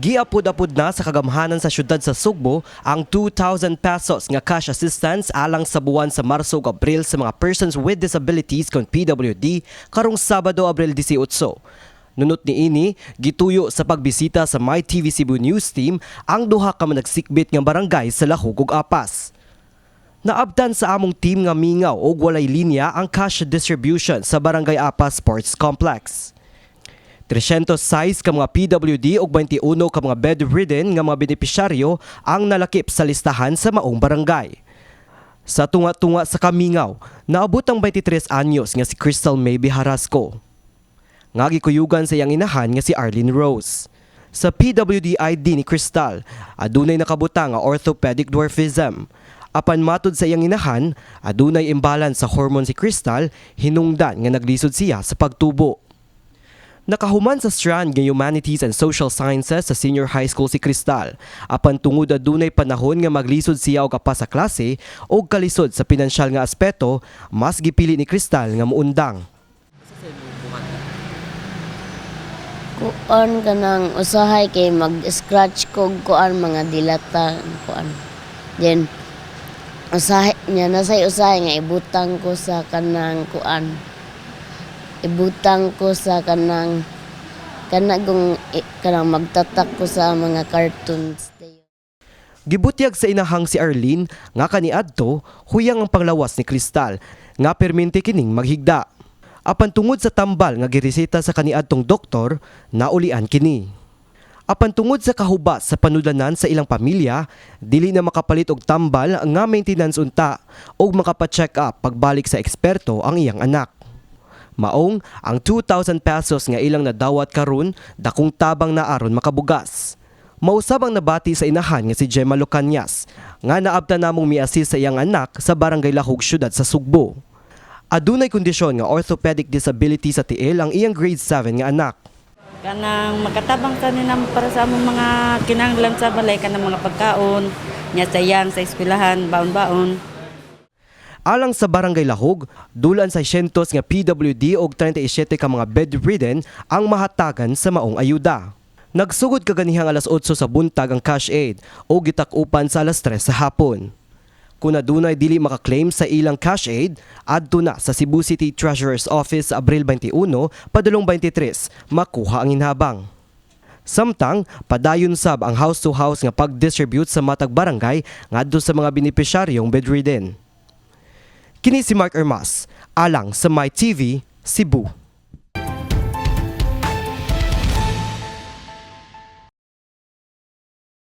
Giapod-apod na sa kagamhanan sa syudad sa Sugbo ang 2,000 pesos nga cash assistance alang sa buwan sa Marso ug Abril sa mga persons with disabilities kon PWD karong Sabado, Abril 18. Nunot niini, gituyo sa pagbisita sa My TV Cebu News Team ang duha ka managsikbit nga barangay sa Lahug ug Apas. Naabtan sa among team nga mingaw og walay linya ang cash distribution sa Barangay Apas Sports Complex. 306 ka mga PWD ug 21 ka mga bedridden nga mga benepisyaryo ang nalakip sa listahan sa maong barangay. Sa tunga-tunga sa kamingaw, naabot ang 23 anyos nga si Crystal May Biharasco nga gikuyugan sa iyang inahan nga si Arlene Rose. Sa PWD ID ni Crystal, adunay nakabutang nga orthopedic dwarfism. Apan matud sa iyang inahan, adunay imbalance sa hormone si Crystal, hinungdan nga naglisod siya sa pagtubo. Nakahuman sa strand nga Humanities and Social Sciences sa senior high school si Crystal. Apan tungod adunay panahon nga maglisod siya og apas sa klase og kalisod sa pinansyal nga aspeto, mas gipili ni Crystal nga muundang. Kuan, kanang usahay kay mag-scratch ko og kuan, mga dilata kuan. Then usahay niya nasay usahay nga ibutang ko sa kanang kuan. Ibutang ko sa kanang kana kung kanang magtatak ko sa mga cartoons. Gibutyag sa inahang si Arlene nga kaniadto huyang ang panglawas ni Crystal nga permente kining maghigda. Apan tungod sa tambal nga gireseta sa kaniadtong doktor, naulian kini. Apan tungod sa kahuba sa panudlanan sa ilang pamilya, dili na makapalit og tambal nga maintenance unta og makapa-check up pagbalik sa eksperto ang iyang anak. Maong ang 2,000 pesos nga ilang nadawat karon, dakong tabang na aron makabugas. Mausab ang nabati sa inahan nga si Gemma Lucanyas nga naabtan namong miassist sa iyang anak sa Barangay Lahug, syudad sa Sugbo. Adunay kondisyon nga orthopedic disability sa tiil ang iyang grade 7 nga anak. Kanang makatabang sa nila para sa among mga kinahanglan sa balay, kanang mga pagkaon nya sa iyang sa eskwelahan, baon-baon. Alang sa Barangay Lahug, dulan sa 100 nga PWD og 37 ka mga bedridden ang mahatagan sa maong ayuda. Nagsugod kaganihang alas 8 sa buntag ang cash aid o gitak-upan sa alas 3 sa hapon. Kung adunay dili makaklaim sa ilang cash aid, adto na sa Cebu City Treasurer's Office sa Abril 21 padulong 23 makuha ang hinabang. Samtang, padayon sab ang house-to-house nga pag-distribute sa matag barangay ngadto sa mga benepisyaryong bedridden. Kini si Mark Ermas, alang sa My TV, Cebu.